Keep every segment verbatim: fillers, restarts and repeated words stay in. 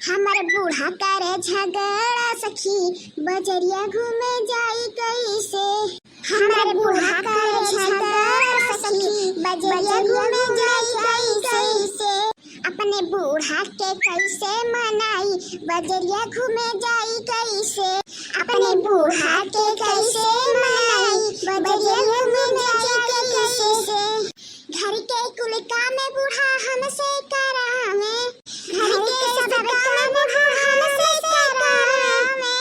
हमर बूढ़ा करे झगड़ा सखी, बजरिया घूमे जाई कैसे। हमर बूढ़ा करे झगड़ा सखी, बजरिया घूमे जाई कैसे। अपने बूढ़ा के कैसे मनाई, बजरिया घूमे जाई कैसे। अपने बूढ़ा के कैसे मनाई, बजरिया घूमे जाई कैसे। घर के कुल काम बूढ़ा हमसे करावे, घर के सब काम बूढ़ा हमसे करावे।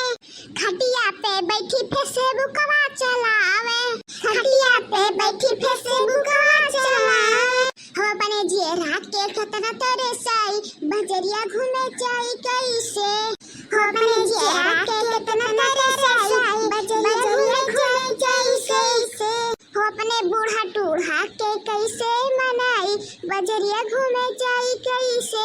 खटिया पे बैठी Facebook चलावे, खटिया पे बैठी Facebook चलावे। हो अपने जियरा के केतना तरसाई, बजरिया घूमे जाई कैसे। हो अपने जियरा के केतना तरसाई, बजरिया घूमे जाई कैसे। हो अपने बूढ़ा टूढ़ा के कैसे मनाई, बजरिया घूमे जाई कैसे।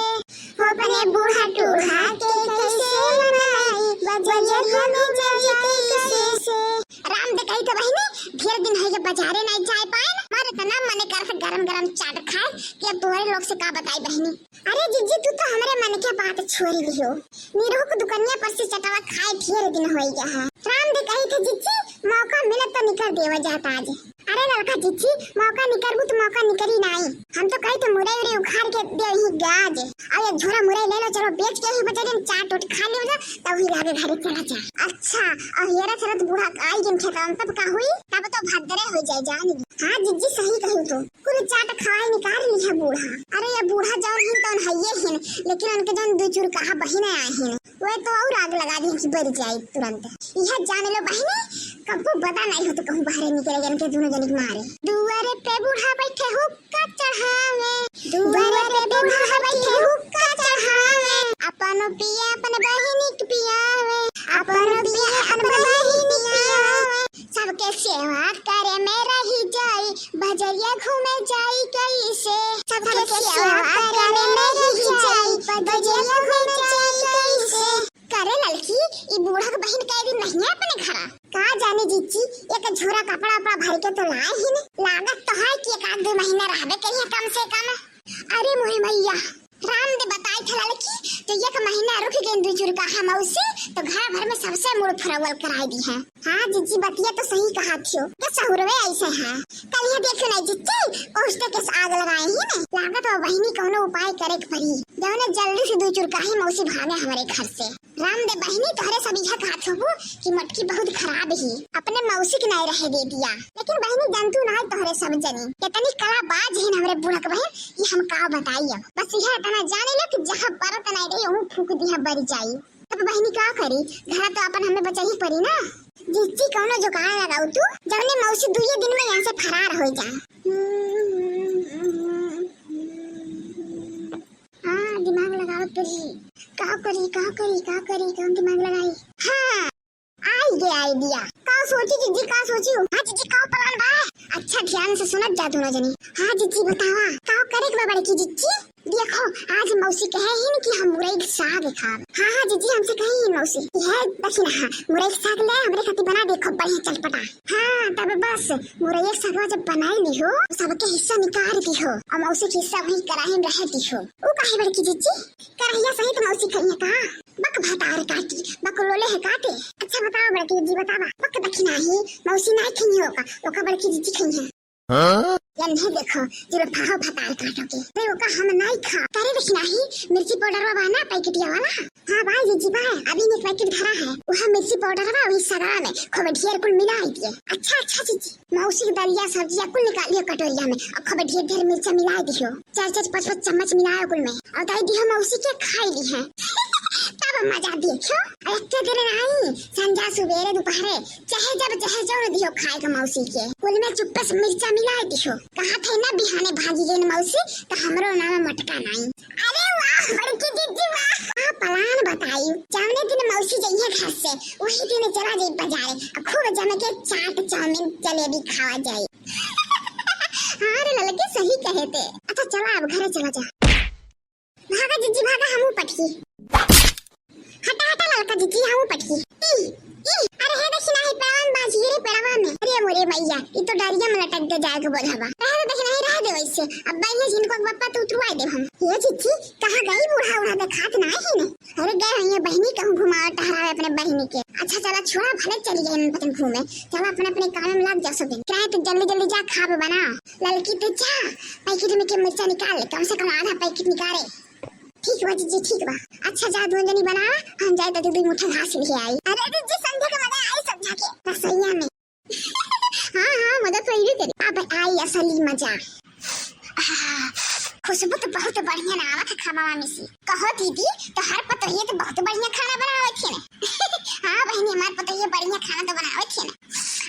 हो अपने बूढ़ा टूढ़ा के कैसे मनाई, बजरिया घूमे जाई कैसे। राम दे कही तो बहिनी, ढेर दिन है ये बाजारे नहीं जाए पाए ना। हमारे इतना मन कर गरम गरम चाट खाए कि अब तुम्हारे लोग से का बताई बहिनी। अरे जिज्जी, तू तो हमरे मन के बात छोड़ लियो। निरहू के दुकनिया पर से चटवा खाए ढेर दिन होई गया है। राम दे कही थे, "जिज्जी, मौका मिलत तो निकर देवा जात आज।" अरे ललका जिज्जी, मौका निकरबू तो मौका निकरी नाई। हम तो कही थे मुरई उरई उखाड़ के दे ही गाज। अब एक झोरा मुरई ले लो, चलो बेच के ही बचा दिन, चाट उट खा लियो जा, तब ही आगे घरे चला जा। अच्छा, अब हेरत हेरत बूढ़ा आई जिन खेतवा में, तब का हुई? तब तो भद्दरे हो जाए जान। हाँ जिज्जी, सही कहू तो। कुल चाट खवाई निकाल ली है बूढ़ा। अरे ये बूढ़ा जौन हिन तौन हइये हिन, लेकिन उनके जौन दू चुरकाहा बहिन आए हिन, वे तो और आग लगा दी कि बर जाई तुरंत। यह जान लो बहिनी, कब्बो बदा नहीं हो तो कहूँ बाहर निकले इनके दोनों जने के मारे। दुआरे पे बूढ़ा बैठे हुक्का चढ़ावे, दुआरे पे बूढ़ा बैठे हुक्का चढ़ावे, अपनो पिए अपन बहिनी के पियावे, अपनो पिए अपन बहिनी के पियावे। सबके सेवा करे में रही जाई, बजरिया घूमे जाई कैसे। सबके सेवा करे में रही जाई, बजरिया घूमे जाई कैसे। करे ललकी, ई बूढ़ा के बहिन कई दिन नहीं है अपने घरा। का जाने जिज्जी, एक झोरा कपड़ा उपड़ा भर के तो लाए ही नहीं। लागत तो है कि एक आध दो महीना रहबे करिए कम से कम। अरे मोहे मैया, राम दे बताई थे ललकी, तो एक महीना रुक गए दू चुरकाहा मौसी, तो घर भर में सबसे मूड़ फुरवल कराई दी है। हाँ जिज्जी, बतिया तो सही कहा थियो, ये सहुरवे ऐसे है। कल ये देखो नहीं जिज्जी, पहुँचते के आग लगाए ही नहीं। लागत वो बहिनी कौनो उपाय करे के पड़ी, जौने जल्दी से दू चुरकाही मौसी भागे हमारे घर से। राम दे बहिनी, तोहरे सब इहे कहत होबू कि मोटकी बहुत खराब ही, अपने मौसी के नाई रहे दे दिया। लेकिन बहिनी, जानतू ना है तोहरे सब जनी, कितनी कलाबाज हिन हमरे बूढ़ा के बहिन, ये हम का बताई अब। बस यह इतना जाने लो कि जहाँ परत नाई रही, वहूँ फूक दिया बर जाई। तब बहिनी का करी, घर तो अपन हमें बचा ही पड़ी ना। जिज्जी, कौनो जुगाड़ लगाओ तू, जौने मौसी दुइये दिन में यहाँ से फरार हो जा। हाँ, दिमाग लगाओ तुझी। का करी, का करी, का करी, कौन दिमाग लगाई? हाँ, आई गे idea। का सोची जिज्जी, का सोची हो? हाँ जिज्जी, का plan बा? अच्छा, ध्यान से सुनत जा दोनों जनी। हाँ जिज्जी, बतावा, का करे के बा बड़की जिज्जी? देखो, आज मौसी कहे ही न कि हम मुरई के साग खाब। हाँ, हाँ जिज्जी, हमसे कहे ही मौसी। यह देखी ना, हाँ, मुरई के साग ले हमरे खातिर बना दे, खूब बढ़िया चटपटा। हाँ, तब बस मुरई के सागवा जब बनाई ली हो, सबके हिस्सा निकाल दी हो, और मौसी के हिस्सा वहीं कराही में रह दी हो। ऊ काहे बड़की जिज्जी? करहिया सहित मौसी खइहे का? बक भतार काटी, बक लोले है काटे। अच्छा बताओ बड़की जिज्जी, बतावा, बक दखिनाही मौसी नाई खइहे ओका, ओका बड़की जिज्जी खइहे। हाँ? यन्हे देखो, जुल्फाहो भतार काटो के। अरे ओका हम नाई खा। करे दखिनाही, मिर्ची powder बा ना, पैकेटिया वाला। हाँ बा जिज्जी बा, अभी एक पैकेट धरा है। वह मिर्ची powder बा, वही सगरा में खूब ढेर कुल मिला दिए। अच्छा, अच्छा जिज्जी। मौसी के दलिया सब्जिया कुल निकालियो कटोरिया में, और खूब ढेर ढेर मिर्चा मिला दियो, चार चार पाँच पाँच चम्मच मिलायो कुल में, और दे दियो मौसी के खाई ली है। तब मजा देखियो, और एक दिन आई, संझा सुबेरे दोपहरे, चाहे जब चाहे जौन दियो खाए के मौसी के, कुल में चुप्पे से मिर्चा मिला दियो। कहा थे ना बिहाने भागी गई मौसी, तो हमरो नाम मटका नाई। अरे वाह बड़की जिज्जी वाह, का plan बताई, जौने दिन मौसी जइहे घर से, वही दिन चला जाई बाजारे, आ खूब जम के चाट चाउमीन जलेबी खावा जाई। हाँ रे ललके, सही कहे ते। अच्छा चला, अब घरे चला जा। भागा जिज्जी भागा, हमहू पटकी। हटा हटा ललका जिज्जी, हमहू पटकी। ई, ई, अरे हे देखी ना, हे पेड़वा में बाजी रे, पेड़वा में। अरे मोरे मैया, ई तो डरिया में लटक के जाए के बोझा बा। रहे दे, देखी नहीं, रहे दे वैसे। अब बैठे जिनको बप्पा तो उतरवाए दे हम। ये जिज्जी, कहाँ गई बूढ़ा, उड़ा देखात ना ही ने। अरे गए हुई है बहिनी, कहूँ घुमावे टहरावे अपने बहिनी के। अच्छा चला छोड़ा, भले चली गई पतन घूमे, चला अपने अपने काम में लाग जा सब दिन। किराए तो जल्दी जल्दी जा, खाबे बना। ललकी तो जा, पैकेट में के मिर्चा निकाल, कम से कम आधा पैकेट निकाले। ठीक बा जीजी, ठीक बा। अच्छा जा, दोन जनी बनावा, हम जाए तो दू दू मुट्ठा घास ले आई। अरे जीजी, संझा के मजा आई, संझा के रसोईया में। हाँ हाँ, मजा तो अइबे करी। अब आई असली मजा। आह, खुशबू तो बहुत बढ़िया ना आवत है खावा में से। कहो दीदी, तोहार पतोहिया तो बहुत बढ़िया खाना बनावत है ना। हाँ बहिनी, हमार पतोहिया बढ़िया खाना तो बनावत है ना।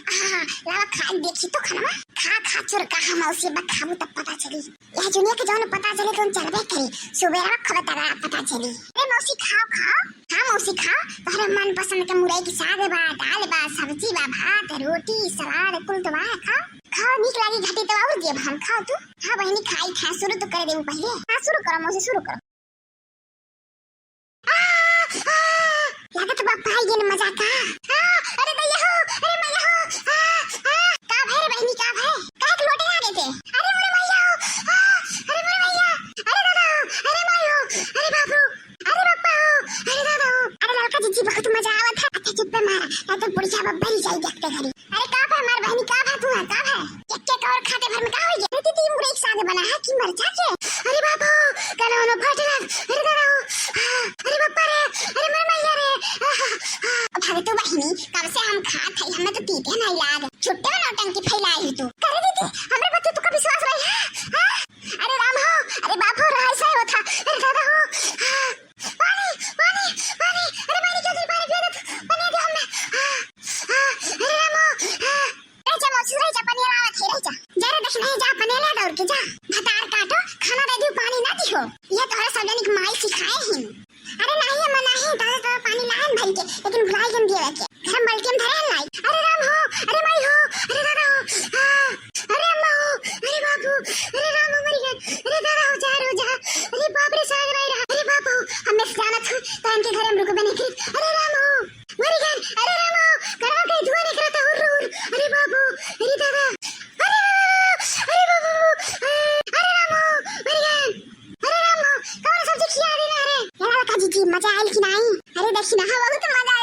आह, लावा खा देखी तो खाना। खा खा चुरका हम उसे बा खाबू तब पता चली। यह दुनिया के जौन पता चले तो चलबे करी। सुबेरा खबर तगड़ा पता चली। अरे मौसी खाओ खाओ। हाँ मौसी खाओ। तोहरे मन पसंद के मुरई की साग बा, दाल बा, सब्जी बा, भात, रोटी, सलाद, कुल तो बा। खाओ खाओ, नीक लागी घाटी तो और देब हम। खाओ तू। हाँ बहिनी खाई खाए शुरू तो कर देबू पहले। हाँ शुरू करो मौसी, शुरू करो। आ, आ, लागत बा पाई गेन मजा का। आ, अरे दैया हो, अरे मैया हो। आ, आ, का भय रे बहिनी, का भय? काहे के लोटे आ गए थे? अरे मोरे मैया हो। आ, अरे मोरे मैया। अरे दादा हो, अरे माई हो, अरे बाप हो, अरे बापा हो, अरे दादा हो। अरे ललका जीजी बहुत मजा आवत है। अच्छा चुप्पे मारा, नहीं तो बुढ़िया बब्बरी जाई देखते घड़ी। अरे का भय हमार बहिनी, का भय तू है, का भय? एक एक और खाते भर में का हो गया? अरे दीदी, मुरई के साग बना है कि मरचा के? अरे बाप हो, गला उनो फट गया। अरे दादा हो, हाँ, अरे बापा रे, अरे मोर मैया रे। आहा, हाँ। अब हमें तो बहिनी, कब से हम खात है, हमें तो तीते नहीं लाग। छुट्टे में नौटंकी फैलाई है तू। करे दीदी, हमरे बच्चे तुका विश्वास रही है? हाँ? अरे राम हो, अरे बाप हो, रहा ऐसा ही होता। अरे दादा हो, हाँ। पानी, पानी, पानी, अरे मारी क्या दे, पानी पिया दे तू, पानी दे हमने। हाँ, हाँ, अरे रामो, हाँ। रह जा मौसी, रह जा, पनिया लावत है, रह जा। जा रे, देख नहीं जा, पनिया ले दौड़ के जा। भतार काटो, खाना दे दियो, पानी ना दियो। ये तोहरे सब जनिक माई सिखाए ही। अरे नहीं अम्मा, नहीं, दादा, दादा पानी लायन भर के, लेकिन भुलाई गन दिए के। घर में बाल्टी में धरे हैं लाई। अरे राम हो, अरे माई हो, अरे दादा हो, हाँ। अरे अम्मा हो, अरे बाप हो, अरे राम हो, मरी गए, अरे दादा हो, जहर हो, जहर, अरे बाप रे, साग नहीं रहा, अरे बाप हो, हम मैं जानत हूँ, तो इनके घर हम रुकबे नहीं करी, अरे राम हो, मरी गए, अरे राम हो, करवा के धुआं निकला था, हुर्र, हुर्र, अरे बाप हो, अरे दादा, अरे राम हो, अरे बाप हो, अरे राम हो, मरी गए, अरे राम हो, कौन सब्जी खिया देना रे? ये ललका जीजी, मजा आइल कि नहीं? अरे देखी ना, बहुत मजा